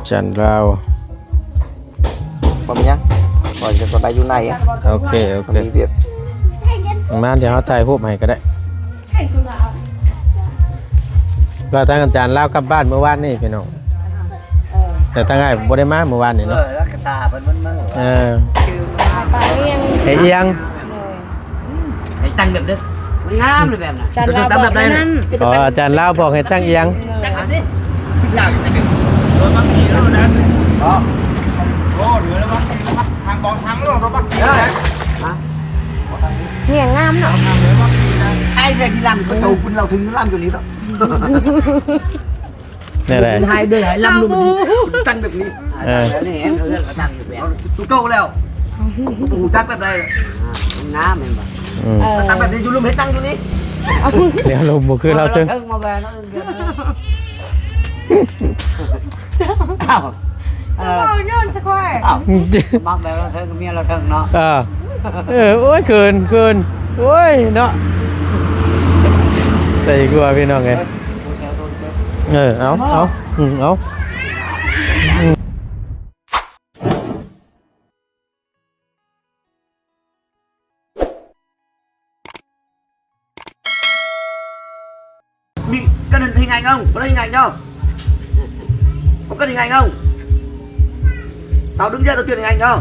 ຈັນລາວ ບໍ່ມີຫຍັງ ຂ້ອຍຈະໄປຢູ່ໃນ ໂອເຄ ໂອເຄ ມີວຽກ ມາ ດຽວເຮົາຖ່າຍຮູບໃຫ້ກໍໄດ້ ວ່າທາງອາຈານລາວກັບບ້ານມື້ວານນີ້ພີ່ນ້ອງ ແຕ່ທາງອ້າຍບໍ່ໄດ້ມາມື້ວານນີ້ເນາະ ເອີ ລາວກໍຖ້າເພິ່ນມື້ ເອີ ປາອຽງ ໃຫ້ອຽງ ໂດຍ ໃຫ້ຕັ້ງແບບເດີ ມັນງາມເລີຍແບບນັ້ນ ອາຈານລາວບອກແນວນັ້ນ ອໍ ອາຈານລາວບອກໃຫ້ຕັ້ງອຽງ ຕັ້ງແບບນີ້ ລາວຈະເປັນ ລະວັງດີໂລດນະ ອໍ ໂອ້ ລະວັງດີ ລະວັງ ທາງບອກທາງໂລດ ລະວັງດີນະ ຮະ ນີ້ງາມເນາະ ໄອ້ແຕ່ທີຫຼັງ ເຂົາເຈົ້າເພິ່ນເລົ່າເຖິງລຳຢູ່ນີ້ເນາະ ແນວໃດ ເດີນໃຫ້ເດີນໃຫ້ລຳລົງ ຕັ້ງແບບນີ້ ເອີ ນີ້ເຮືອນກໍຕັ້ງຢູ່ແບບ ຕົວເກົ່າແລ້ວ ບໍ່ຮູ້ຈັກແບບໃດ ອ່າ ງາມແມ່ນບໍ່ ອືມ ເອີ ຕັ້ງແບບນີ້ ຢູ່ລຸ່ມເຮັດຕັ້ງຢູ່ນີ້ ແນວລົມບໍ່ຄືລາວເຖິງ ເທິງມາແບບນັ້ນ ອ້າວ ເອີ ເວົ້າຍ້ອນສະຄວາຍ ອ້າວ ມັກແບບລາວເທິງ ເມຍລາວເທິງເນາະ ເອີ ເອີ ໂອ້ຍ ເຂີນ ເຂີນ ໂອ້ຍ ເນາະ ໃສ່ກວ່າພີ່ນ້ອງເອີຍ ເອີ ເອົາ ເອົາ ອືມ ເອົາ ອືມ ມີ ກະນັ້ນເຮັດໄງເອົາ ບໍ່ໄດ້ເຮັດໄງເອົາ ບໍ່ໄດ້ເຮັດໄງເອົາ ເອົາດຶງເຍອະຕົວເປັນໄງເອົາ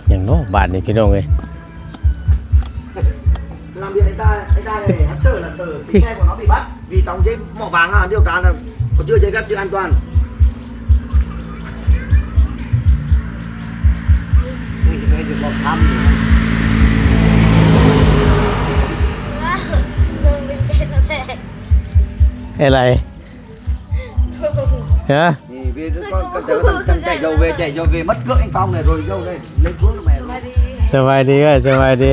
ຫຍັງເນາະບາດນີ້ພີ່ນ້ອງເອີຍ. Làm việc ở đây, ở đây này, hãy sợ là sợ, cái xe của nó bị bắt. Vì đóng giấy mỏ vàng á, điều tra là có chưa giấy phép, chưa an toàn. Ê, này. ຮະ? ນີ້ເວຍກ່ອນ ກໍຈະຕ້ອງໄດ້ເຈົ້າເວຍ ໄດ້ເຈົ້າເວຍ ມັດເກືອກເອງເຂົາແນ່ ໂດຍເຈົ້າໄດ້ເລີຍ ສະບາຍດີເອີຍ ສະບາຍດີ.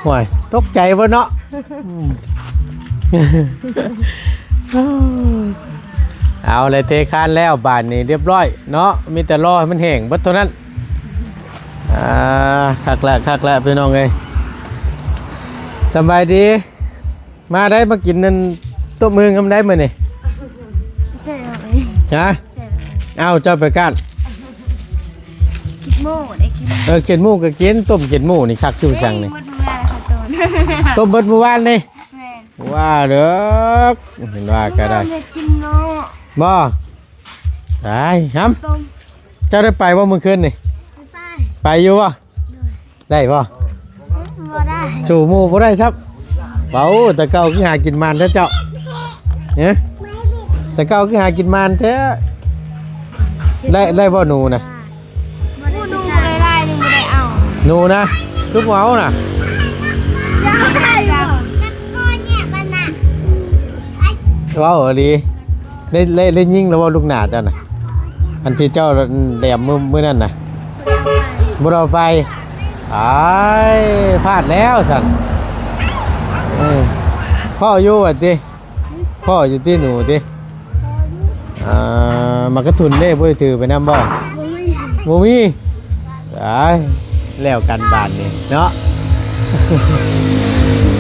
ໂອ້ຍ ຕົກໃຈເບິດເນາະ. ອືມ ເອົາແລ້ວ ເທຄານແລ້ວ ບາດນີ້ຮຽບຮ້ອຍເນາະ ມີແຕ່ລໍໃຫ້ມັນແຫ້ງເບິດເທົ່ານັ້ນ. ອ່າ ຄັກແລ້ວ ຄັກແລ້ວ ພີ່ນ້ອງເອີຍ ສະບາຍດີ. ມາໄດ້ ມາກິນນັ້ນ ຕົ້ມເຮືອງກັນໄດ້ມື້ນີ້. ໃຊ່ເອົາເອງ ຮະ? ໃຊ່ເອົາເອງ. ເອົ້າ ເຈົ້າໄປກ້ານ ກິນໝູໄດ້ກິນ ເອີ ກິນໝູກໍກິນ ຕົ້ມກິນໝູນີ້ຄັກຢູ່ສັງນີ້. ເອີ ໝົດເວລາແລ້ວ ຕົ້ມເບິດມື້ວານນີ້. ແມ່ນ ວ່າເດີ ເຫັນວ່າກໍໄດ້ ກິນເນາະ ບໍ່? ຕາຍ ຫຳ ເຈົ້າໄດ້ໄປບໍ່ມື້ຄືນນີ້? ໄປ ໄປຢູ່ບໍ່? ໂດຍ ໄດ້ບໍ່? ບໍ່ໄດ້ ສູ້ໝູ່ບໍ່ໄດ້ຊ້ຳ. ເວົ້າ ແຕ່ເກົ່າຄືຫາກິນໝານແທ້ເຈົ້າ ຮະ? ແຕ່ເກົ່າຄືຫາກິນໝານແທ້. ໄດ້ ໄດ້ບໍ່ໜູນະ? ບໍ່ໄດ້ ໜູໄດ້ຫຼາຍ ໜູບໍ່ໄດ້ເອົາ. ໜູນະ ຄືບໍ່ເອົານະ? ເວົ້າອີ່ຫຼີ. ໄດ້ ໄດ້ ໄດ້ຍິງແລ້ວບໍ່ລູກໜ້າເຈົ້ານະ? ອັນທີ່ເຈົ້າແຫຼມມື້ ມື້ນັ້ນນະ ບໍ່ໄດ້ເອົາໄປ. ອ້າຍ ພາດແລ້ວຊັ້ນ. ເອີ ພໍ້ຢູ່ວ່າຕິ ພໍ້ຢູ່ຕິ ໜູຕິ. ອ່າ ໝາກກະທຸນເດ້ ບໍ່ໄດ້ຖືໄປນຳບໍ່? ບໍ່ມີ ບໍ່ມີ. ອ້າຍ ແລ້ວກັນບາດນີ້ເນາະ.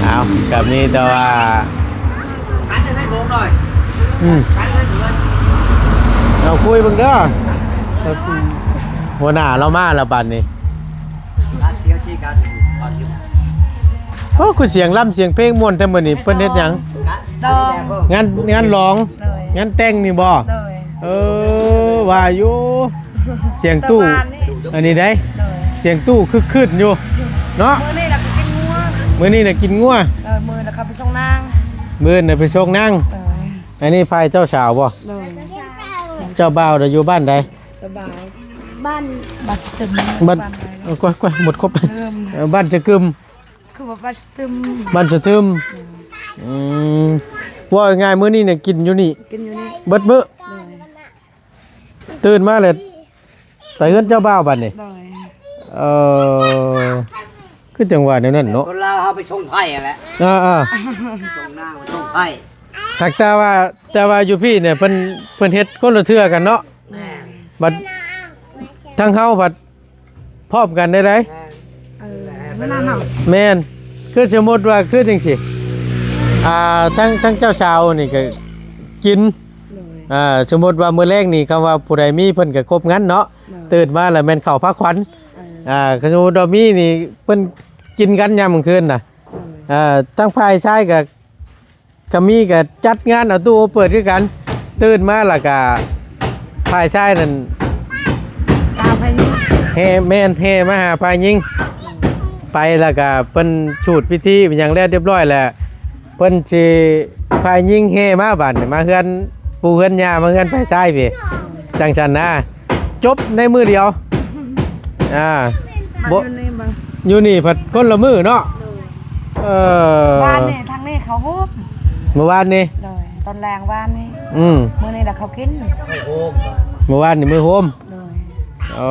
ເອົາ ກໍມີແຕ່ວ່າ ອືມ ເອົາຄຸຍເບິ່ງເດີ ຫົວໜ້າລາວມາແລ້ວບາດນີ້. ໂອ້ ຄືສຽງລຳສຽງເພງມ່ວນແທ້ມື້ນີ້ ເພິ່ນເຮັດຫຍັງ? ດອງ ງານ ງານຫຼອງ ໂດຍ ງານແຕ່ງນີ້ບໍ່? ໂດຍ ເອີ ວ່າຢູ່ ສຽງຕູ້ ແຕ່ວ່ານີ້ ອັນນີ້ເດ້ ໂດຍ ສຽງຕູ້ຄຶກຄື້ນຢູ່ເນາະ. ມື້ນີ້ລະກໍກິນງົວ ມື້ນີ້ລະກິນງົວ ເອີ ມື້ລະເຂົ້າໄປສົ່ງນາງ ມື້ນະໄປສົ່ງນາງ. ໂດຍ ອັນນີ້ຝ່າຍເຈົ້າສາວບໍ່? ໂດຍ ເຈົ້າບ່າວລະຢູ່ບ້ານໃດ? ສະບາຍ ບ້ານ ບ້ານສະຕຶມ ບ້ານ ເອີ ກ້ອຍໆ ໝົດຄົບ ເອີ ບ້ານສະກຶມ ຄືວ່າບ້ານສະຕຶມ ບ້ານສະຕຶມ. ອືມ ອືມ ເວົ້າງ່າຍໆ ມື້ນີ້ນະກິນຢູ່ນີ້ ກິນຢູ່ນີ້ ເບິດມື້. ໂດຍ ຕື່ນມາແລ້ວໄປເຮືອນເຈົ້າບ່າວບາດນີ້. ໂດຍ ເອີ ຄືຈັ່ງວ່າແນວນັ້ນເນາະ ຄົນລາວເຮົາໄປສົ່ງໄພ້ຫັ້ນແຫຼະ. ອ່າໆ ສົ່ງນາງ ສົ່ງໄພ້. ຫາກແຕ່ວ່າ ແຕ່ວ່າຢູ່ພີ້ນີ້ເພິ່ນ ເພິ່ນເຮັດຄົນລະເທື່ອກັນເນາະ. ແມ່ນ ບັດທາງເຮົາບັດ ພ້ອມກັນໄດ້ໃດ. ເອີ ແມ່ນ ຄືສົມມຸດວ່າຄືຈັ່ງຊີ້ ອ່າ ທັງ ທັງເຈົ້າສາວນີ້ກໍກິນ ໂດຍ ອ່າ ສົມມຸດວ່າມື້ແລງນີ້ ຄຳວ່າຜູ້ໃດມີເພິ່ນກໍຄົບງັນເນາະ ໂດຍ ຕື່ນມາແລ້ວແມ່ນເຂົ້າພາຂວັນ ເອີ ອ່າ ຄັນສົມມຸດວ່າມີນີ້ ເພິ່ນກິນກັນຍາມກາງຄືນນະ ໂດຍ ອ່າ ທາງຝ່າຍຊາຍກໍ ກໍມີ ກໍຈັດງານເອົາຕູ້ເອົາເປີດຄືກັນ ຕື່ນມາແລ້ວກໍຝ່າຍຊາຍນັ້ນ ຕາມພາຍິງ ແຫ່ ແມ່ນ ແຫ່ມາຫາຝ່າຍຍິງ ໄປແລ້ວກໍເພິ່ນສູດພິທີຫຍັງແລ້ວຮຽບຮ້ອຍແລ້ວ ເພິ່ນຊິ ຝ່າຍຍິງແຫ່ມາບາດນີ້ ມາເຮືອນປູ່ເຮືອນຍ່າ ມາເຮືອນຝ່າຍຊາຍພີ້ ຈັ່ງຊັ້ນນະ ຈົບໃນມື້ດຽວ ອ່າ ບໍ່ ຢູ່ນີ້ບໍ່ ຢູ່ນີ້ພັດຄົນລະມື້ເນາະ ໂດຍ ເອີ ວານນີ້ທາງນີ້ເຂົາໂຮມ ມື້ວານນີ້ ໂດຍ ຕອນແລງວານນີ້ ອືມ ມື້ນີ້ລະເຂົາກິນ ມື້ວານນີ້ມື້ໂຮມ ໂດຍ ເອີ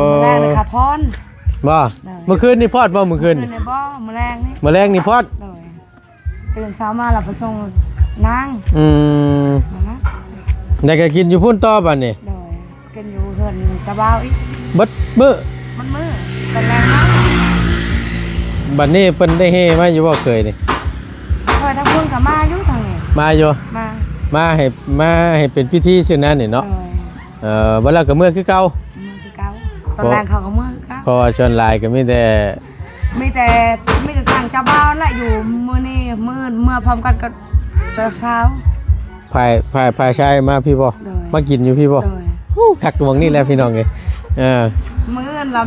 ມື້ແລງນີ້ເຂົາພອນ ບໍ່ ໂດຍ ມື້ຄືນນີ້ພອດບໍ່ ມື້ຄືນ ມື້ຄືນນີ້ບໍ່ ມື້ແລງນີ້ ມື້ແລງນີ້ພອດ ໂດຍ ຕື່ນເຊົ້າມາແລ້ວໄປສົ່ງນາງ ອືມ ນັ້ນນະ ແລ້ວກໍກິນຢູ່ພຸ້ນຕໍ່ບາດນີ້ ໂດຍ ກິນຢູ່ເຮືອນເຈົ້າບ່າວອີກ ເບິດມື້ ມັນມື້ ເປັນແລງມາ ບັດນີ້ເພິ່ນໄດ້ແຫ່ມາຢູ່ບໍ່ເຄີຍນີ້ ເອີ ທາງພຸ້ນກໍມາຢູ່ທາງນີ້ ມາຢູ່ ມາ ມາໃຫ້ ມາໃຫ້ເປັນພິທີຊື່ນັ້ນນີ້ເນາະ ໂດຍ ເອີ ບັດແລ້ວກໍເມືອຄືເກົ່າ ເມືອຄືເກົ່າ ຕອນແລງເຂົາກໍເມືອຄືເກົ່າ ເພາະວ່າສ່ວນຫຼາຍກໍມີແຕ່ ມີແຕ່ ມີແຕ່ທາງເຈົ້າບ່າວແຫຼະຢູ່ມື້ນີ້ ມື້ອື່ນເມືອພ້ອມກັນກັບເຈົ້າສາວ ຝ່າຍ ຝ່າຍ ຝ່າຍຊາຍມາພີ້ບໍ່ ໂດຍ ມາກິນຢູ່ພີ້ບໍ່ ໂດຍ ໂອ້ ຄັກໝ່ອງນີ້ແຫຼະພີ່ນ້ອງເອີຍ ເອີ ມື້ອື່ນລະ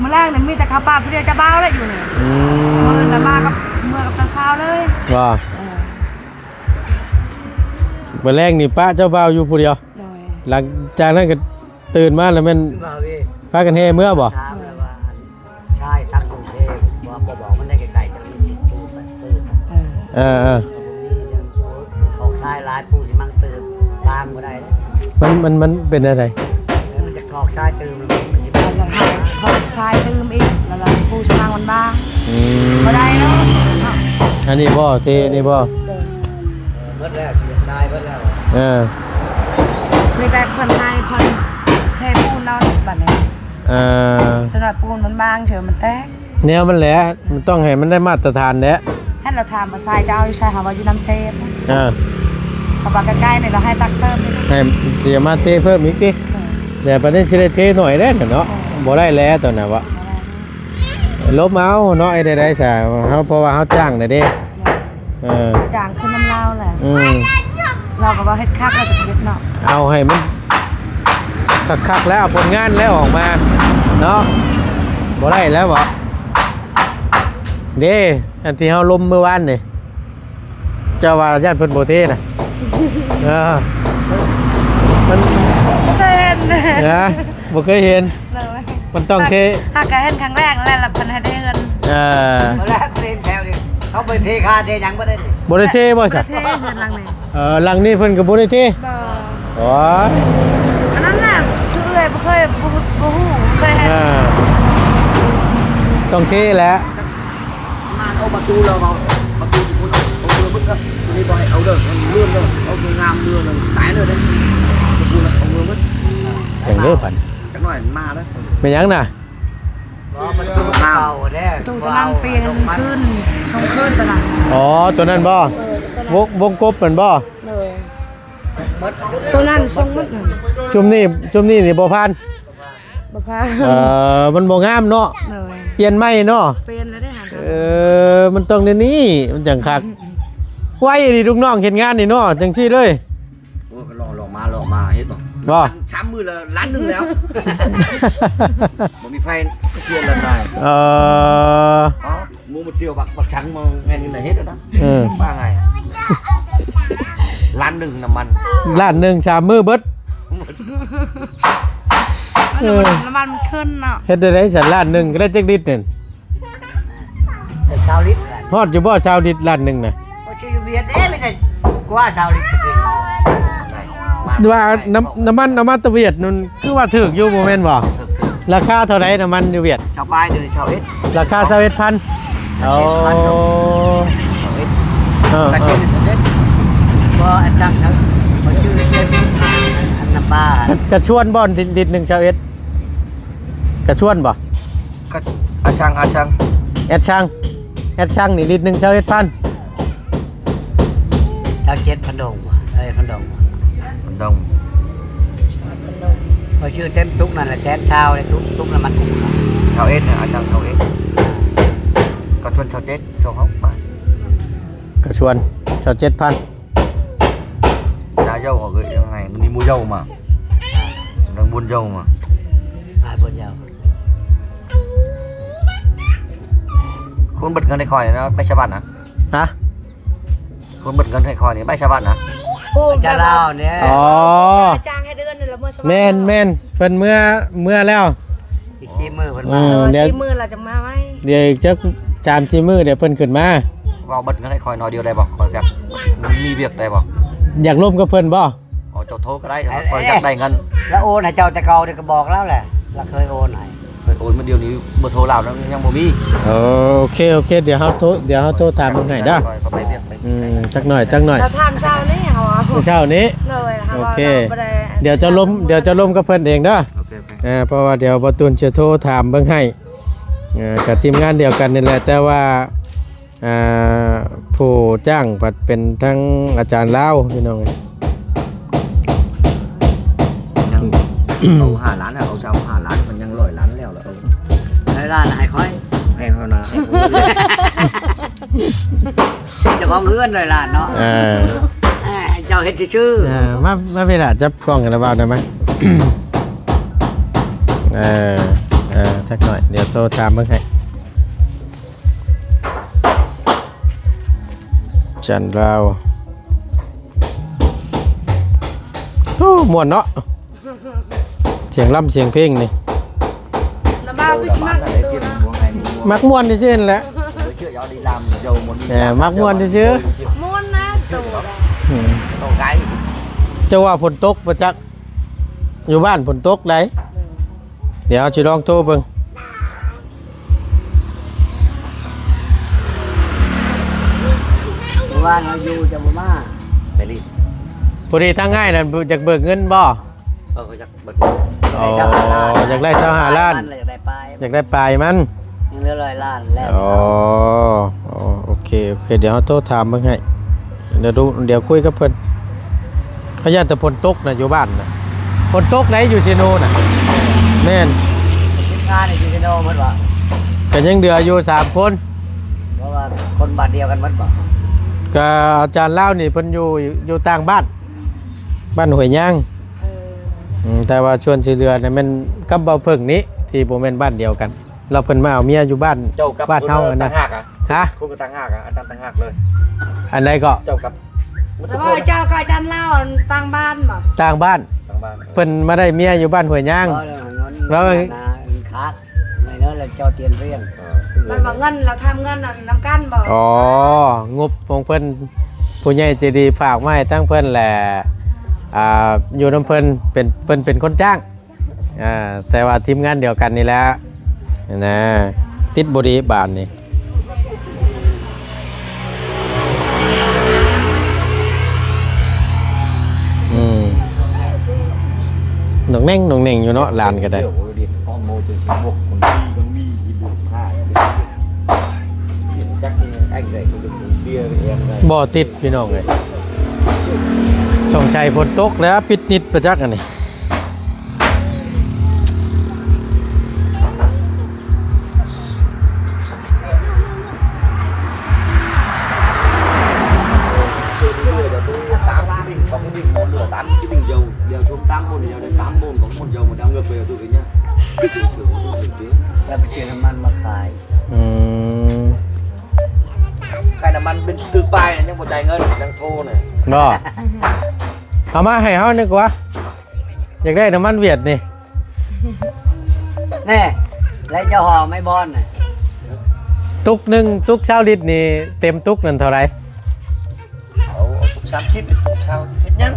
ມື້ແລງນີ້ມີແຕ່ເຂົາປາຜູ້ດຽວເຈົ້າບ່າວແຫຼະຢູ່ນີ້ ອືມ ມື້ອື່ນລະມາກັບ ເມືອກັບເຈົ້າສາວເລີຍ ວ່າ ເອີ ມື້ແລງນີ້ປະເຈົ້າບ່າວຢູ່ຜູ້ດຽວ ໂດຍ ຫຼັງຈາກນັ້ນກໍຕື່ນມາແລ້ວແມ່ນ ວ່າເວ ພາກັນແຫ່ເມືອບໍ່ ຖາມແລ້ວວ່າ ຊາຍຕັກລົງເທ ວ່າບໍ່ບອກມັນໄດ້ໄກໆ ຈັກມັນຊິປູໄປຕື່ນ ເອີ ເອີ ເອີ ກໍບໍ່ມີເລື່ອງ ອອກຊາຍຫຼາຍປູຊິມັງຕື່ນ ບາງບໍ່ໄດ້ເດ້ ມັນ ມັນ ມັນເປັນແນວໃດ ເອີ ມັນຈະອອກຊາຍຕື່ມ ມັນຊິ ເຮົາຢາກໃຫ້ອອກຊາຍຕື່ມອີກ ແລ້ວລະຊິປູຊິມັງມັນບາງ ອືມ ບໍ່ໄດ້ເນາະ ອັນນີ້ບໍ່ ເທນີ້ບໍ່ ໂດຍ ເອີ ເບິດແລ້ວ ຊິຊາຍເບິດແລ້ວ ເອີ ມີແຕ່ເພິ່ນໃຫ້ເພິ່ນເທປູນເອົາບັດນີ້ ເອີ ຈົນວ່າປູນມັນບາງເທື່ອມັນແຕກ ແນວມັນແຫຼະ ມັນຕ້ອງໃຫ້ມັນໄດ້ມາດຕະຖານແຫຼະ ຫັ້ນລະຖາມວ່າຊາຍຈະເອົາຢູ່ໃສ ເຮົາວ່າຢູ່ນຳເຊບ ເອີ ເພາະວ່າໃກ້ໆນີ້ລາວໃຫ້ຕັກເພີ່ມອີກ ໃຫ້ຊິມາເທເພີ່ມອີກຕິ ເອີ ແຕ່ປານນີ້ຊິໄດ້ເທໜ້ອຍແລ້ວເນາະ ເອີ ບໍ່ໄດ້ແລ້ວຕອນນັ້ນວະ ບໍ່ໄດ້ ລົມເອົາເນາະ ເຮັດໄດ້ໃດຊະ ເຮົາ ເພາະວ່າເຮົາຈ້າງນະເດ້ ເອີ ຈ້າງຄືນນຳລາວແຫຼະ ອືມ ລາວກໍວ່າເຮັດຄັກແລ້ວຈະເຮັດເນາະ ເອົາໃຫ້ມັນຄັກໆແລ້ວ ເອົາຜົນງານແລ້ວອອກມາເນາະ ບໍ່ໄດ້ແລ້ວບໍ ເດ້ ອັນທີ່ເຮົາລົມມື້ວານນີ້ ເຈົ້າວ່າຢ້ານເພິ່ນບໍ່ເທນະ ເອີ ມັນ ບໍ່ເຄີຍເຫັນ ນະ ບໍ່ເຄີຍເຫັນ ໂດຍ ມັນຕ້ອງເທ ຫາກະເຫັນຄັ້ງແລກແລ້ວ ລະເພິ່ນໃຫ້ໄດ້ເຮືອນ ເອີ ຕອນແລກເຫັນແຖວນີ້ ເຂົາໄປເທຄາເທຫຍັງບໍ່ໄດ້ນີ້ ບໍ່ໄດ້ເທບໍ່ຊະ ບໍ່ໄດ້ເທເຮືອນຫຼັງນີ້ ເອີ ຫຼັງນີ້ເພິ່ນກໍບໍ່ໄດ້ເທ ບໍ່ ໂອ້ຍ ອັນນັ້ນນະ ຄືເອື້ອຍບໍ່ເຄີຍ ບໍ່ ບໍ່ຮູ້ ບໍ່ເຄີຍເຫັນ ເອີ ຕ້ອງເທແຫຼະ ງານເອົາປະຕູແລ້ວເອົາປະຕູທີ່ພຸ້ນເອົາ ເອົາເມືອເບິດເດີ ຕົວນີ້ບໍ່ໃຫ້ເອົາເດີ ມັນເລື່ອນເດີ ເອົາງາມເມືອນັ້ນຕາຍເລີຍເດ້ ປະຕູນະ ເອົາເມືອເບິດ ຫຍັງເດີພັນ ຈັກໜ້ອຍມັນມາເດີ ແມ່ນຫຍັງນະ ປະຕູເກົ່າເດ້ ປະຕູຕົວນັ້ນປ່ຽນຄືນ ສອງຄືນຕອນນັ້ນ ອໍ ຕົວນັ້ນບໍ່ ເອີ ຕົວນັ້ນ ວົງ ວົງກົບແມ່ນບໍ່ ໂດຍ ຕົວນັ້ນສົ່ງໝົດນັ້ນ ຊຸມນີ້ ຊຸມນີ້ນີ້ບໍ່ຜ່ານ ບໍ່ຜ່ານ ເອີ ມັນບໍ່ງາມເນາະ ໂດຍ ປ່ຽນໃໝ່ເນາະ ປ່ຽນແລ້ວເດ້ຫາ ເອີ ມັນຕ້ອງແນວນີ້ ມັນຈັ່ງຄັກ ໄວອີ່ຫຼີລູກນ້ອງເຮັດງານນີ້ເນາະ ຈັ່ງຊີ້ເລີຍ ໂອ້ຍ ກໍລອງ ລອງມາ ລອງມາ ເຫັນບໍ່ ບໍ່ ສາມມື້ແລ້ວ ລ້ານໜຶ່ງແລ້ວ ບໍ່ມີໄຟ ກໍເສຍລ້ານນາຍ ເອີ ເອົ້າ ໝູ່ມາທ່ຽວບັກ ບັກສັງມາແມ່ນນີ້ນະ ເຮັດແລ້ວນະ ເອີ ວ່າໄງ ລ້ານໜຶ່ງນ້ຳມັນ ລ້ານໜຶ່ງ ສາມມື້ເບິດ ເອີ ນ້ຳມັນມັນຂຶ້ນເນາະ ເຮັດໄດ້ໃດຊັ້ນ ລ້ານໜຶ່ງກໍໄດ້ຈັກລິດນີ້ ຊາວລິດ ຮອດຢູ່ບໍ່ ຊາວລິດ ລ້ານໜຶ່ງນະ ບໍ່ຊື່ຫວຽດເດ້ ມີແຕ່ກວ່າຊາວລິດກໍຄື ວ່ານ້ຳ ນ້ຳມັນເອົາມາແຕ່ຫວຽດນັ້ນ ຄືວ່າຖືກຢູ່ບໍ່ແມ່ນບໍ່ ລາຄາເທົ່າໃດນ້ຳມັນຢູ່ຫວຽດ ຊາວປາຍ ດຽວນີ້ຊາວເອັດ ລາຄາຊາວເອັດພັນ ຊາວເອັດພັນ ໂອ້ ຊາວເອັດ ເອີ ຊາວເອັດ ຊາວເອັດ ບໍ່ອັນຈັກນະ ຂ້ອຍຊື້ເປັນອັນນ້ຳປາ ກະ ກະຊວນບໍ່ ລິດໜຶ່ງຊາວເອັດ ກະຊວນບໍ່ ກະ ອາຊັງ ອາຊັງ ແອັດຊັງ ແອັດຊັງນີ້ລິດໜຶ່ງຊາວເອັດພັນ ຊາວເຈັດພັນດອງ ເອີ ພັນດອງ ດອງ ຂ້ອຍຊື້ເຕັມຕຸກນັ້ນລະແສນຊາວເດ້ ຕຸກ ຕຸກນ້ຳມັນກຸ້ງ ຊາວເອັດນະ ອາຈານ ຊາວເອັດ ກໍຊວນຊາວເຈັດ ຊາວຫົກບາດ ກໍຊວນຊາວເຈັດພັນ ຈາເຈົ້າກໍຄືຍັງໄງ ມັນມີໝູ່ເຈົ້າມາ ທາງບຸນເຈົ້າມາ ອາ ບຸນເຈົ້າ ຄົນເບິດເງິນໃຫ້ຂ້ອຍນະ ໄປສະຫວັນນະ ຮະ? ຄົນເບິດເງິນໃຫ້ຂ້ອຍນີ້ໄປສະຫວັນນະ ໂອ້ ຈາລາວນີ້ ອໍ ຈ້າງໃຫ້ເດືອນນີ້ລະ ເມືອສະຫວັນ ແມ່ນໆ ເພິ່ນເມືອ ເມືອແລ້ວ ອີກສີ່ມື້ເພິ່ນມາ ອືມ ເອີ ສີ່ມື້ລາວຈະມາໃໝ່ ດຽວອີກຈັກສາມສີ່ມື້ດຽວເພິ່ນຂຶ້ນມາ ເວົ້າເບິດເງິນໃຫ້ຂ້ອຍໜ້ອຍດຽວໄດ້ບໍ່? ຂ້ອຍຢາກ ມັນມີວຽກໄດ້ບໍ່? ຢາກລົມກັບເພິ່ນບໍ່? ອໍ ເຈົ້າໂທກໍໄດ້ ເອີ ຂ້ອຍຢາກໄດ້ເງິນ ລາວໂອນໃຫ້ເຈົ້າແຕ່ເກົ່າ ດຽວກໍບອກລາວແຫຼະ ລາວເຄີຍໂອນໃຫ້ ເຄີຍໂອນມາ ດຽວນີ້ເບີໂທລາວຍັງບໍ່ມີ ເອີ ໂອເຄ ໂອເຄ ດຽວເຮົາໂທ ດຽວເຮົາໂທຖາມເບິ່ງໃຫ້ເດີ ຂ້ອຍໄປວຽກໄປ ອືມ ຈັກໜ້ອຍ ຈັກໜ້ອຍ ລາວຖາມເຊົ້ານີ້ເຮົາ ເອົາ ເຊົ້ານີ້ ໂດຍ ໂອເຄ ດຽວເຈົ້າລົມ ດຽວເຈົ້າລົມກັບເພິ່ນເອງເດີ ໂອເຄ ໂອເຄ ເອີ ເພາະວ່າດຽວບໍ່ຕູນຊິໂທຖາມເບິ່ງໃຫ້ ເອີ ກໍທີມງານດຽວກັນນີ້ແຫຼະ ແຕ່ວ່າ ອ່າ ຜູ້ຈ້າງພັດເປັນທັງອາຈານລາວ ພີ່ນ້ອງເອີຍ ຍັງ ເອົາຫ້າລ້ານ ເອົາຊາວຫ້າລ້ານ ມັນຍັງຮ້ອຍລ້ານແລ້ວລະ ເອີ ຮ້ອຍລ້ານໃຫ້ຂ້ອຍ ໃຫ້ເຂົານະ ໃຫ້ເຂົາເລີຍ ເຈົ້າຂອງເຮືອນຮ້ອຍລ້ານເນາະ ເອີ ໃຫ້ເຈົ້າເຮັດຊື່ໆ ເອີ ມາ ມາເວລາຈັບກ້ອງກັນລະເວົ້າໄດ້ມະ ເອີ ເອີ ຈັກໜ້ອຍ ດຽວໂທຖາມເບິ່ງໃຫ້ ຈັນລາວ ໂອ້ ມ່ວນເນາະ ສຽງລຳສຽງເພງນີ້ ນະບ່າວ ບິດມັນ ມັກມ່ວນຊື່ໆຫັ້ນແຫຼະ ເອີ ມັກມ່ວນຊື່ໆ ມ່ວນນະໂຕ ອືມ ເຈົ້າວ່າຝົນຕົກບໍ່ຈັກ ຢູ່ບ້ານຝົນຕົກໃດ ເອີ ດຽວຊິລອງໂທເບິ່ງ ເມື່ອວານເຮົາຢູ່ຈະບໍ່ມາ ໄປລີ້ ພໍດີທາງອ້າຍນັ້ນຢາກເບີກເງິນບໍ່? ເອີ ຢາກເບີກ ອໍ ຢາກໄດ້ຊາວຫ້າລ້ານ ຢາກໄດ້ຊາວຫ້າລ້ານ ຢາກໄດ້ປາຍ ຢາກໄດ້ປາຍມັນ ຍັງເຫຼືອຮ້ອຍລ້ານແລ້ວ ອໍ ໂອເຄ ໂອເຄ ດຽວເຮົາໂທຖາມເບິ່ງໃຫ້ ດຽວດູ ດຽວຄຸຍກັບເພິ່ນ ເຮົາຢ້ານແຕ່ຝົນຕົກນະ ຢູ່ບ້ານນະ ຝົນຕົກໃດ ຢູ່ເຊໂນນະ ແມ່ນ ສິບຫ້ານີ້ຢູ່ເຊໂນເພິ່ນວ່າ ກໍຍັງເຫຼືອຢູ່ສາມຄົນ ເພາະວ່າຄົນບ້ານດຽວກັນໝົດບໍ່? ກໍອາຈານລາວນີ້ເພິ່ນຢູ່ ຢູ່ຕ່າງບ້ານ ບ້ານຫ້ວຍຍາງ ເອີ ອືມ ແຕ່ວ່າສ່ວນທີ່ເຫຼືອນະແມ່ນກັບເບົາເຜິ້ງນີ້ ທີ່ບໍ່ແມ່ນບ້ານດຽວກັນ ແລ້ວເພິ່ນມາເອົາເມຍຢູ່ບ້ານ ເຈົ້າກັບ ບ້ານເຮົາຫັ້ນນະ ຕ່າງຫາກອະ ຮະ? ຄົນກໍຕ່າງຫາກອະ ອາຈານຕ່າງຫາກເລີຍ ອັນໃດກໍ? ເຈົ້າກັບ ແລ້ວເຈົ້າກັບອາຈານລາວຕ່າງບ້ານບໍ່? ຕ່າງບ້ານ ຕ່າງບ້ານ ເອີ ເພິ່ນມາໄດ້ເມຍຢູ່ບ້ານຫ້ວຍຍາງ ບໍ່ ເວົ້າ ເວົ້າ ຂາດ ແມ່ນແລ້ວ ແລ້ວເຈົ້າຕຽມຮຽນ ເອີ ແມ່ນວ່າເງິນ ລາວທຳເງິນນຳກັນບໍ່? ອໍ ງົບຂອງເພິ່ນ ຜູ້ໃຫຍ່ໃຈດີຝາກມາໃຫ້ທາງເພິ່ນແຫຼະ ອ່າ ຢູ່ນຳເພິ່ນ ເປັນ ເພິ່ນເປັນຄົນຈ້າງ ອ່າ ແຕ່ວ່າທີມງານດຽວກັນນີ້ແຫຼະນະ ຕິດບໍ່ດີບາດນີ້. ອືມ ໜ່ອງແໜ່ງໜ່ອງແໜ່ງຢູ່ເນາະ ຫຼານກໍໄດ້ ບໍ່ຕິດພີ່ນ້ອງເອີຍ ສົງໄສຝົນຕົກແລ້ວ ປິດນິດປະຈັກອັນນີ້. ແລ້ວໄປຊື້ນ້ຳມັນມາຂາຍ ອືມ ຂາຍນ້ຳມັນເປັນຕື້ປາຍ ຍັງບໍ່ຈ່າຍເງິນ ຍັງໂທນະ ບໍ່ ເອົາມາໃຫ້ເຮົານີ້ກວ່າ ຢາກໄດ້ນ້ຳມັນຫວຽດນີ້ ແນ່ ແລະເຈົ້າຫອມໄອ້ບອນນະ ຕຸກໜຶ່ງ ຕຸກຊາວລິດນີ້ ເຕັມຕຸກນັ້ນເທົ່າໃດ? ເອົາ ເອົາຕຸກສາມສິບ ຕຸກຊາວ ເຮັດຫຍັງ?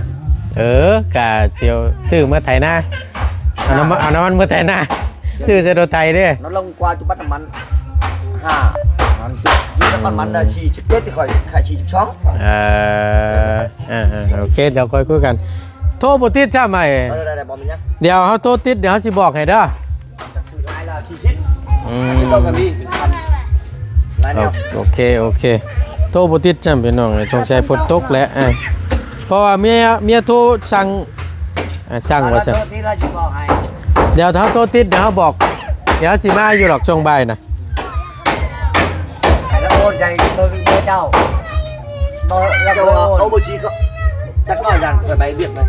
ເອີ ກະຊິເອົາຊື້ມາໄຖນາ ເອົານ້ຳມັນ ເອົານ້ຳມັນມາໄຖນາ ຊື້ໃສ່ລົດໄຖເດ້ ນ້ຳລົງກວ່າຈຸບັດນ້ຳມັນ ຫ້າ ມັນຈຸ ຢູ່ນ້ຳມັນມັນ ອືມ ສີ່ສິບເຈັດ ຂ້ອຍຂາຍສີ່ສິບສອງ ເອີ ເອີ ເອີ ໂອເຄ ດຽວຄ່ອຍຄຸຍກັນ ໂທບໍ່ຕິດຊ້ຳ ໄອ້ ໄດ້ໆ ບໍ່ມີຫຍັງ ດຽວເຮົາໂທຕິດ ດຽວເຮົາຊິບອກໃຫ້ເດີ ອືມ ໂອເຄ ໂອເຄ ໂທບໍ່ຕິດຊ້ຳ ພີ່ນ້ອງເອີຍ ສົງໄສຝົນຕົກແຫຼະ ເອີ ເພາະວ່າເມຍ ເມຍໂທສັ່ງ ເອີ ສັ່ງວ່າຊັ້ນ ເຮົາໂທຕິດ ເຮົາຊິບອກໃຫ້ ດຽວເຮົາໂທຕິດ ດຽວເຮົາບອກ ດຽວເຮົາຊິມາຢູ່ດອກຊ່ວງບ່າຍນະ. ໃຫ້ລາວໂອນໃສ່ເບີເຈົ້າ ບໍ່ ລາວ ເຈົ້າ ບໍ່ໂອນ ເອົາບັນຊີ ກໍຈັກໜ້ອຍ ຢ້ານຂ້ອຍໄປວຽກນະ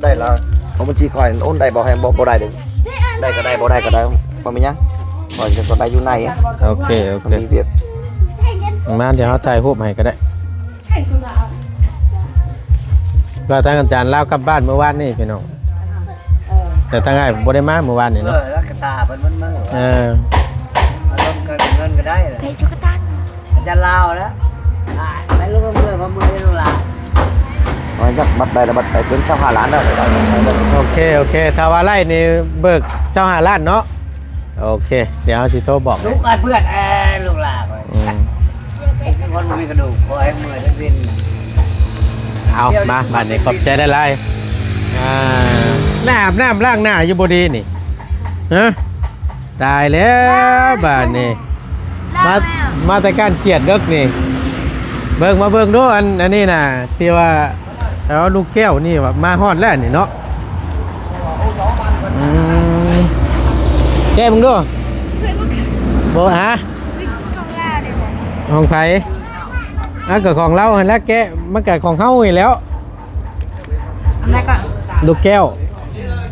ໄດ້ລະ ເອົາບັນຊີຂ້ອຍໂອນໄດ້ບໍ່? ໃຫ້ບໍ່ ບໍ່ໄດ້ເດ້ ໄດ້ກໍໄດ້ ບໍ່ໄດ້ກໍໄດ້ ບໍ່ມີຫຍັງ ຂ້ອຍຈະໄປຢູ່ໃນ. ໂອເຄ ໂອເຄ ມີວຽກ ມາ ດຽວເຮົາຖ່າຍຮູບໃຫ້ກໍໄດ້. ກໍທາງອາຈານລາວກັບບ້ານມື້ວານນີ້ພີ່ນ້ອງ ເອີ ແຕ່ທາງອ້າຍບໍ່ໄດ້ມາມື້ວານນີ້ເນາະ ເອີ ລາວກໍຖ້າເພິ່ນມື້ ເອີ ອາລົມກໍເງິນກໍໄດ້ລະ ເພຈຸກະຕັນ ອາຈານລາວລະ ໄປລົງເມືອງ ເມືອງລູກຫຼານ ວ່າຈັກບັດໄດ້ລະ ບັດໄດ້ເກີນຊາວຫ້າລ້ານແລ້ວ ໂອເຄ ໂອເຄ ຖ້າວ່າໄລ່ນີ້ເບີກຊາວຫ້າລ້ານເນາະ. ໂອເຄ ດຽວເຮົາຊິໂທບອກ ລູກອັດເພື່ອນ ເອີ ລູກຫຼານ ອືມ ຄົນບໍ່ມີກະດູກ ຂໍໃຫ້ເມື່ອຍເປັນ ເອົາ ມາ ບາດນີ້ຂອບໃຈຫຼາຍໆ ອ່າ ແລ້ວອາບນ້ຳລ້າງໜ້າຢູ່ບໍ່ດີນີ້ ຮະ? ຕາຍແລ້ວບາດນີ້ ລ້າງແລ້ວ ມາ ມາແຕ່ການຂຽດເດິກນີ້ ເບິ່ງ ມາເບິ່ງດູ ອັນ ອັນນີ້ນະ ທີ່ວ່າ ເອົາລູກແກ້ວນີ້ວ່າມາຮອດແລ້ວນີ້ເນາະ ອືມ ແກະເບິ່ງດູ ບໍ່ ຮະ ຂອງລາວເດ້ ຂອງໃຜ? ອ່ະ ກໍຂອງລາວຫັ້ນແຫຼະ ແກະ ມັນກໍຂອງເຮົານີ້ແຫຼ້ວ ອັນໃດກໍ ລູກແກ້ວ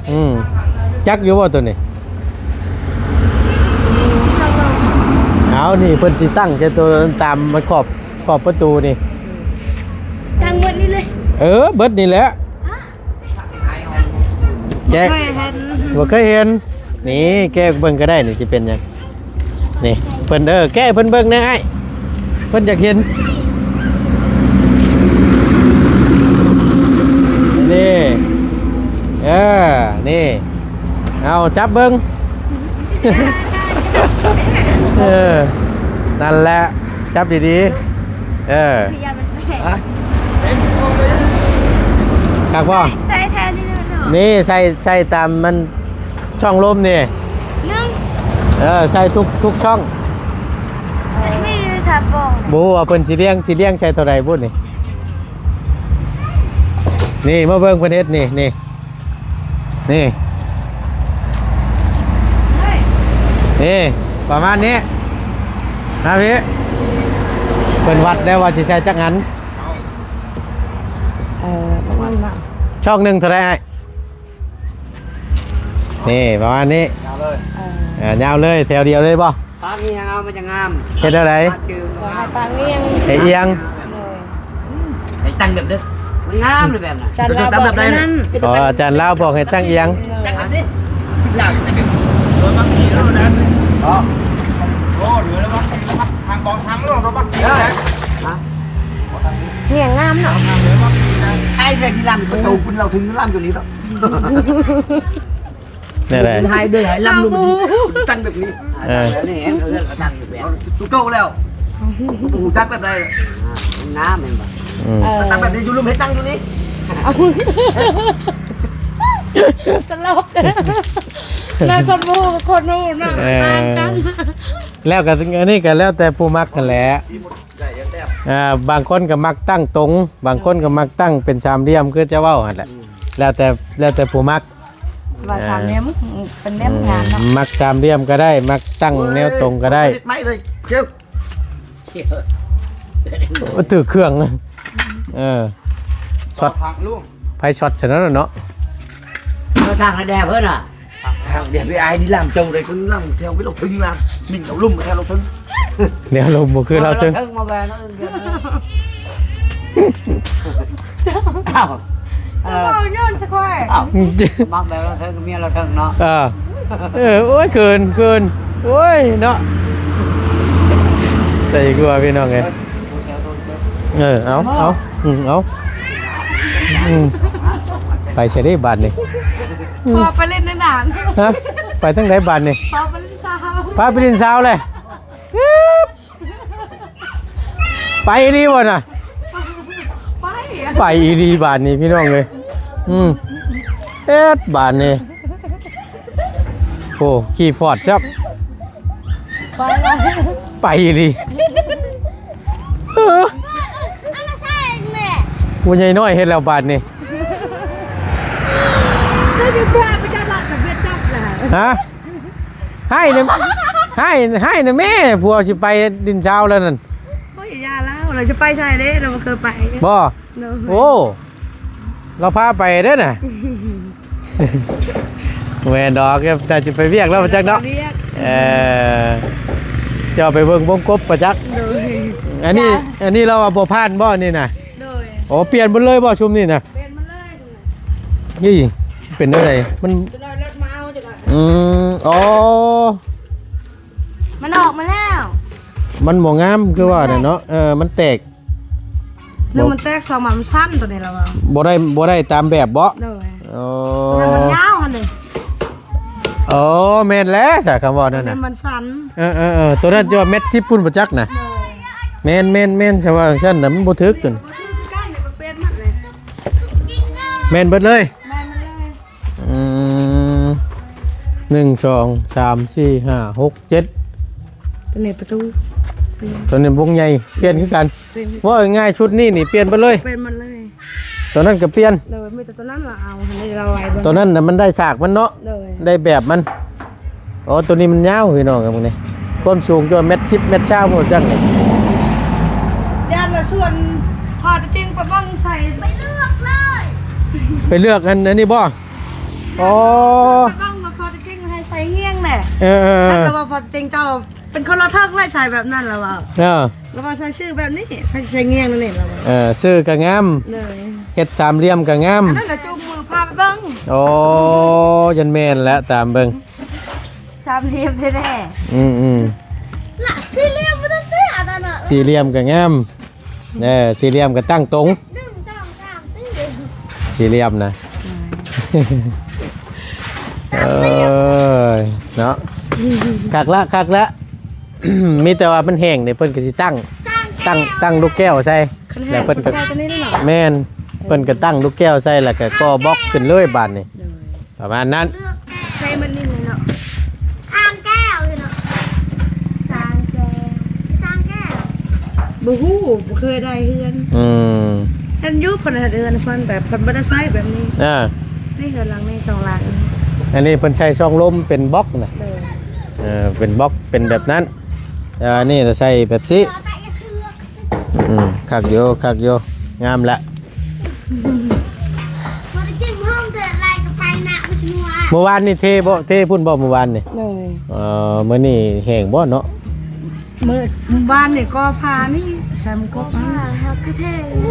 ອືມ ຈັກຢູ່ບໍ່ໂຕນີ້? ເອົາ ນີ້ເພິ່ນຊິຕັ້ງແຕ່ໂຕຕາມຂອບ ຂອບປະຕູນີ້ ຕັ້ງເບິດນີ້ເລີຍ ເອີ ເບິດນີ້ແຫຼະ ແກະ ບໍ່ເຄີຍເຫັນ ບໍ່ເຄີຍເຫັນ ນີ້ແກະເບິ່ງກໍໄດ້ ນີ້ຊິເປັນຫຍັງ ນີ້ ເພິ່ນ ເອີ ແກະໃຫ້ເພິ່ນເບິ່ງແດ່ອ້າຍ ເພິ່ນຢາກເຫັນ ນີ້ ເອີ ນີ້ ເອົາ ຈັບເບິ່ງ ເອີ ນັ້ນແຫຼະ ຈັບດີໆ ເອີ ຄັກບໍ່? ໃສ່ແທ້ນີ້ເນາະ ນີ້ໃສ່ ໃສ່ຕາມມັນ ຊ່ອງລົມນີ້ ໜຶ່ງ ເອີ ໃສ່ທຸກ ທຸກຊ່ອງ ມີຢູ່ສາມປ່ອງ ບໍ່ຮູ້ວ່າເພິ່ນຊິລຽງ ຊິລຽງໃສ່ເທົ່າໃດພຸ້ນນີ້ ນີ້ ມາເບິ່ງເພິ່ນເຮັດນີ້ ນີ້ ນີ້ ນີ້ ປະມານນີ້ ມາພີ່ ເພິ່ນວັດແລ້ວວ່າຊິໃສ່ຈັກອັນ ເອີ ປະມານນັ້ນ ຊ່ອງໜຶ່ງເທົ່າໃດອ້າຍ? ນີ້ປະມານນີ້ ຍາວເລີຍ ເອີ ເອີ ຍາວເລີຍ ແຖວດຽວເລີຍບໍ່? ປາກງຽງເອົາມັນຈະງາມ ເຮັດແນວໃດ? ປາກຊື່ ເອີ ໃຫ້ປາກງຽງ ໃຫ້ອຽງ ໂດຍ ໃຫ້ຕັ້ງແບບເດີ ມັນງາມເລີຍແບບນັ້ນ ອາຈານລາວບອກແນວນັ້ນ ອໍ ອາຈານລາວບອກໃຫ້ຕັ້ງອຽງ ຕັ້ງແບບນີ້ ລາວຈະເປັນລົດບັກຂີ່ລົດນັ້ນ ອໍ ໂອ້ ເຫຼືອລະບັກ ທາງບອກທາງລົດບັກຂີ່ ເອີ ແຫຼະ ງຽງງາມເນາະ ໄອ້ແຕ່ທີ່ຫຼັງປະຕູພຸ້ນ ລາວເຖິງລຳຢູ່ນີ້ເນາະ. ແນວໃດ? ໃຫ້ເດີ ໃຫ້ລຳລົງ ຕັ້ງແບບນີ້ ເອີ ນີ້ເຫັນເຮືອນເຂົາຕັ້ງຢູ່ແບບ ຕູເກົ່າແລ້ວ ບໍ່ຮູ້ຈັກແບບໃດ ອ່າ ມັນງາມແມ່ນບໍ່? ອືມ ເອີ ຕັ້ງແບບນີ້ ຢູ່ລຸ່ມເຮັດຕັ້ງຢູ່ນີ້ ຕະຫຼົກ ນາຍຄົນບໍ່ຮູ້ກັບຄົນຮູ້ເນາະ ເອີ ຕ່າງກັນ ແລ້ວກໍ ອັນນີ້ກໍແລ້ວແຕ່ຜູ້ມັກຫັ້ນແຫຼະ ອ່າ ບາງຄົນກໍມັກຕັ້ງຕົງ ບາງຄົນກໍມັກຕັ້ງເປັນສາມຫຼ່ຽມ ຄືຈະເວົ້າຫັ້ນແຫຼະ ອືມ ແລ້ວແຕ່ ແລ້ວແຕ່ຜູ້ມັກ ວ່າສາມຫຼ່ຽມ ເອີ ເປັນຫຼ່ຽມງາມເນາະ ມັກສາມຫຼ່ຽມກໍໄດ້ ມັກຕັ້ງແນວຕົງກໍໄດ້ ເຮັດໄມ້ເລີຍ ເຈົ້າ ໂອ້ ຖືກເຄື່ອງ ເອີ ຊັອດ ໄຟຊັອດຊັ້ນເນາະ ເອົາທາງໃຫ້ແດ່ເພິ່ນນະ ທາງດຽວໄປອາຍນີ້ລາມເຈົ້າໄດ້ ເພິ່ນລາມແຖວໄປລົງເທິງລາມ ມິນເອົາລົມມາແຖວລົງເທິງ ແນວລົມບໍ່ຄືລາວເທິງ ເທິງມາແບນເນາະ ເອີ ເວົ້າຍ້ອນສະຄວາຍ ອ້າວ ມັກແບບລາວເທິງ ເມຍລາວເທິງເນາະ ເອີ ເອີ ໂອ້ຍ ເຂີນ ເຂີນ ໂອ້ຍ ເນາະ ໃສ່ກວ່າພີ່ນ້ອງເອີຍ ເອີ ເອົາ ເອົາ ອືມ ເອົາ ອືມ ໄປໃສເດ້ບາດນີ້ ພໍໄປຫຼິ້ນໃນນານ ຮະ ໄປທາງໃດບາດນີ້ ພໍໄປຫຼິ້ນຊາວ ພາໄປຫຼິ້ນຊາວເລີຍ ໄປອີ່ຫຼີບໍ່ນະ ໄປ ໄປອີ່ຫຼີບາດນີ້ພີ່ນ້ອງເອີຍ ອືມ ເຮັດບາດນີ້ ໂອ້ ຂີ່ຟອດຊະ ໄປລະ ໄປອີ່ຫຼີ ເອີ ອັນນັ້ນໃສ່ແມ່ ຜູ້ໃຫຍ່ນ້ອຍເຮັດແລ້ວບາດນີ້. ເຈົ້າຊິພາໄປຈັບລະ ໄປຈັບລະ ຮະ? ໃຫ້ນະ ໃຫ້ ໃຫ້ນະແມ່ ຜົວຊິໄປດິນຊາວແລ້ວນັ້ນ. ໂອ້ຍ ຢ່າລາວ ລາວຈະໄປໃສເດ້ ລາວບໍ່ເຄີຍໄປ. ບໍ່? ໂດຍ. ໂອ້ ລາວພາໄປເດ້ນະ. ແມ່ນດອກ ແຕ່ຊິໄປວຽກແລ້ວບໍ່ຈັກເນາະ. ໄປວຽກ. ເອີ ເຈົ້າໄປເບິ່ງວົງກົບບໍ່ຈັກ. ໂດຍ. ອັນນີ້ ອັນນີ້ລາວວ່າບໍ່ຜ່ານບໍ່ ອັນນີ້ນະ? ໂດຍ. ໂອ້ ປ່ຽນໝົດເລີຍບໍ່ຊຸມນີ້ນະ? ປ່ຽນໝົດເລີຍ. ນີ້ເປັນແນວໃດ? ມັນ ຈັກໜ້ອຍລົດມາເອົາຈັກໜ້ອຍ. ອືມ ອໍ ມັນອອກມາແລ້ວ. ມັນບໍ່ງາມຄືວ່ານັ້ນເນາະ. ເອີ ມັນແຕກ. ໜຶ່ງມັນແຕກ ສອງມາມັນສັ້ນ ໂຕນີ້ລະວ່າ ບໍ່ໄດ້ ບໍ່ໄດ້ຕາມແບບບໍ? ໂດຍ. ອໍ ມັນຍາວຫັ້ນເດ້. ອໍ ແມ່ນແຫຼະ ສາຄຳເວົ້ານັ້ນນະ ມັນສັ້ນ. ເອີໆໆ ໂຕນັ້ນຈະວ່າແມັດສິບພຸ້ນບໍ່ຈັກນະ. ໂດຍ. ແມ່ນໆໆ ສະວ່າຊັ້ນນະ ມັນບໍ່ຖືກຕົວນີ້. ແມ່ນເບິດເລີຍ. ອືມ ໜຶ່ງ ສອງ ສາມ ສີ່ ຫ້າ ຫົກ ເຈັດ ຕົວນີ້ປະຕູ ຕົວນີ້ວົງໃຫຍ່ ປ່ຽນຄືກັນ. ເວົ້າງ່າຍໆ ຊຸດນີ້ນີ້ປ່ຽນເບິດເລີຍ. ປ່ຽນໝົດເລີຍ. ຕົວນັ້ນກໍປ່ຽນ. ໂດຍ. ມີແຕ່ຕົວນັ້ນລະເອົາ ໃຫ້ລາວໄວ້ເບິ່ງ. ຕົວນັ້ນນະມັນໄດ້ສາກມັນເນາະ. ໂດຍ. ໄດ້ແບບມັນ. ອໍ ຕົວນີ້ມັນຍາວພີ່ນ້ອງເອີຍ ເບິ່ງນີ້ ຄວາມສູງຈະແມັດສິບ ແມັດຊາວບໍ່ຈັກນີ້. ຢ້ານວ່າຊວນພໍ່ຕົວຈິງໄປເບິ່ງໃສ່ ໄປເລືອກເລີຍ ໄປເລືອກອັນ ອັນນີ້ບໍ່? ອໍ ໄປເບິ່ງວ່າພໍ່ຕົວຈິງໃຫ້ໃສ່ງ່ຽງແຫຼະ. ເອີໆໆ ແຕ່ວ່າພໍ່ຕົວຈິງເຈົ້າ ເປັນຄົນລະເຖິງແຫຼະ ໃສ່ແບບນັ້ນລະວ່າ. ເອີ ລະວ່າໃສ່ຊື່ແບບນີ້ ໃຫ້ໃສ່ງ່ຽງນັ້ນນີ້ລະວ່າ. ເອີ ຊື່ກະງາມ. ໂດຍ. ເຮັດສາມຫຼ່ຽມກະງາມ. ອັນນັ້ນລະຈູງມືພາໄປເບິ່ງ. ໂອ້ ຢ້ານແມ່ນແຫຼະ ຕາມເບິ່ງ ສາມຫຼ່ຽມແທ້ໆ. ອືມໆ ລະສີ່ຫຼ່ຽມບໍ່ຕ້ອງຊື້ອັນນັ້ນນະ. ສີ່ຫຼ່ຽມກະງາມ. ເອີ ສີ່ຫຼ່ຽມກະຕັ້ງຕົງ. ໜຶ່ງ ສອງ ສາມ ສີ່ ສີ່ຫຼ່ຽມນະ. ເອີຍ ເນາະ ຄັກລະ ຄັກລະ. ມີແຕ່ວ່າມັນແຫ້ງນີ້ ເພິ່ນກໍຊິຕັ້ງ ຕັ້ງ ຕັ້ງລູກແກ້ວໃສ່ ແລ້ວເພິ່ນກໍ ແມ່ນ ເພິ່ນກໍຕັ້ງລູກແກ້ວໃສ່ ແລ້ວກໍກໍ່ບລັອກຂຶ້ນເລີຍບາດນີ້. ໂດຍ. ປະມານນັ້ນ. ໃສ່ມັນນີ້ເນາະ ທາງແກ້ວຢູ່ເນາະ ທາງແກ້ວ ທາງແກ້ວ ບໍ່ຮູ້ ບໍ່ເຄີຍໄດ້ເຮືອນ. ອືມ ເຫັນຢູ່ເພິ່ນເຮັດເຮືອນເພິ່ນ ແຕ່ເພິ່ນບໍ່ໄດ້ໃຊ້ແບບນີ້. ອ່າ ນີ້ເຮືອນຫຼັງນີ້ ສອງຫຼັງ. ອັນນີ້ເພິ່ນໃຊ້ຊ່ອງລົມເປັນບລັອກນະ. ໂດຍ. ເອີ ເປັນບລັອກ ເປັນແບບນັ້ນ. ແຕ່ວ່າອັນນີ້ລະໃຊ້ແບບຊີ້. ອືມ ຄັກຢູ່ ຄັກຢູ່ ງາມລະ. ມື້ວານນີ້ເທບໍ່ ເທພຸ້ນບໍ່ມື້ວານນີ້? ໂດຍ. ເອີ ມື້ນີ້ແຫ້ງບໍ່ເນາະ? ມື້ ມື້ວານນີ້ກໍພານີ້ ໃສ່ມັນກໍພາ ຫາກະເທ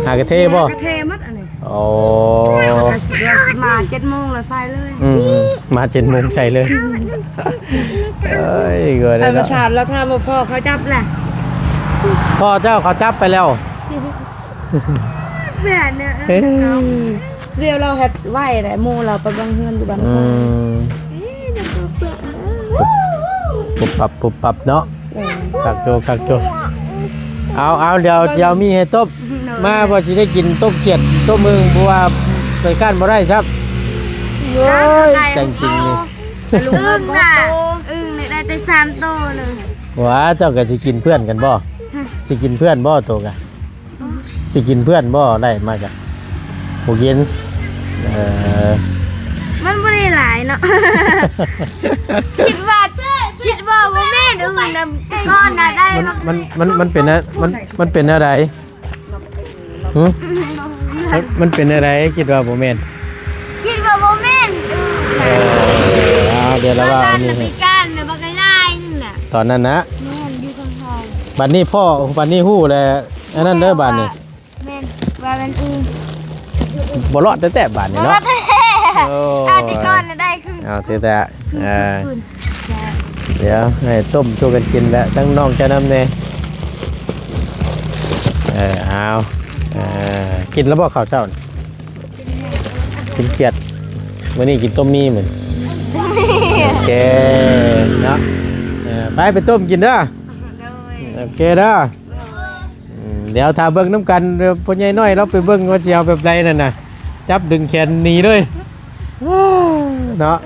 ຫາກະເທບໍ່? ຫາກະເທໝົດອັນນີ້. ອໍ ມາເຈັດໂມງລະໃສ່ເລີຍ. ອືມ ມາເຈັດໂມງໃສ່ເລີຍ. ເອີຍ ກໍໄດ້ເນາະ ລະຖາມ ລະຖາມວ່າພໍ່ເຂົາຈັບແຫຼະ? ພໍ່ເຈົ້າເຂົາຈັບໄປແລ້ວ. ແມ່ນເນາະ. ເອີ ດຽວລາວເຮັດໄວ້ແຫຼະ ໝູ່ລາວໄປເບິ່ງເຮືອນຢູ່ບ້ານຊາຍ. ອືມ ປຸບປັບ ປຸບປັບເນາະ. ເອີ ຄັກໂຕ ຄັກໂຕ. ເອົາ ເອົາ ດຽວຊິເອົາມີໃຫ້ຕົ້ມ. ໂດຍ. ມາ ພໍຊິໄດ້ກິນຕົ້ມຂຽດ ຕົ້ມອຶ່ງ ເພາະວ່າໄປກ້ານບໍ່ໄດ້ຊ້ຳ. ໂອ້ຍ ແຕ່ງຈິງນີ້ ອຶ່ງນະ ອຶ່ງນີ້ໄດ້ແຕ່ສາມໂຕເລີຍ. ຫວາ ເຈົ້າກໍຊິກິນເພື່ອນກັນບໍ່? ຮະ ຊິກິນເພື່ອນບໍ່ໂຕກະ? ຊິກິນເພື່ອນບໍ່ ໄດ້ມາກະບໍ່ກິນ. ເອີ ມັນບໍ່ໄດ້ຫຼາຍເນາະ. ຄິດວ່າ ຄິດວ່າບໍ່ແມ່ນອຶ່ງນະ ກ່ອນນະໄດ້ ມັນ ມັນ ມັນ ມັນເປັນແນວ ມັນ ມັນເປັນແນວໃດ? ຫື? ມັນ ມັນເປັນແນວໃດ? ຄິດວ່າບໍ່ແມ່ນ ຄິດວ່າບໍ່ແມ່ນອຶ່ງ. ເອີ ເອົາ ດຽວລະວ່າອັນນີ້ ຕອນນັ້ນນະ ຕອນນັ້ນນະ ແມ່ນ ຢູ່ຂ້າງໆ. ບັດນີ້ພໍ້ ບັດນີ້ຮູ້ແລ້ວ ອັນນັ້ນເດີ ບັດນີ້ ແມ່ນ ວ່າແມ່ນອຶ່ງ. ບໍ່ລອດແທ້ໆ ບາດນີ້ເນາະ. ບໍ່ລອດແທ້ໆ. ໂອ້ຍ ເອົາແຕ່ກ່ອນນະໄດ້ຄື ເອົາແທ້ໆ. ເອີ ດຽວໃຫ້ຕົ້ມສູ່ກັນກິນແຫຼະ ທັງນ້ອງເຈົ້ານຳແດ່. ເອີ ເອົາ ເອີ ກິນແລ້ວບໍ່ເຂົ້າເຊົ້າ? ກິນຂຽດ. ມື້ນີ້ກິນຕົ້ມໝີ່ມື້ນີ້. ໂອເຄເນາະ. ເອີ ໄປ ໄປຕົ້ມກິນເດີ. ໂດຍ. ໂອເຄເດີ. ອືມ ດຽວຖ້າເບິ່ງນຳກັນ ພໍ່ໃຫຍ່ນ້ອຍລາວໄປເບິ່ງວ່າຊິເອົາແບບໃດນັ້ນນະ ຈັບດຶງແຂນໜີເລີຍເນາະ.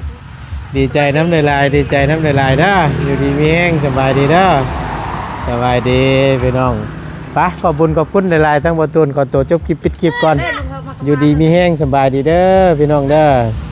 ດີໃຈນຳຫຼາຍໆ ດີໃຈນຳຫຼາຍໆເດີ. ຢູ່ດີມີແຮງ ສະບາຍດີເດີ. ສະບາຍດີພີ່ນ້ອງ. ໄປ ຂອບບຸນຂອບຄຸນຫຼາຍໆ ທັງບໍ່ຕູນ ຂໍໂຕຈົບຄລິບ ປິດຄລິບກ່ອນ. ຢູ່ດີມີແຮງ ສະບາຍດີເດີ ພີ່ນ້ອງເດີ.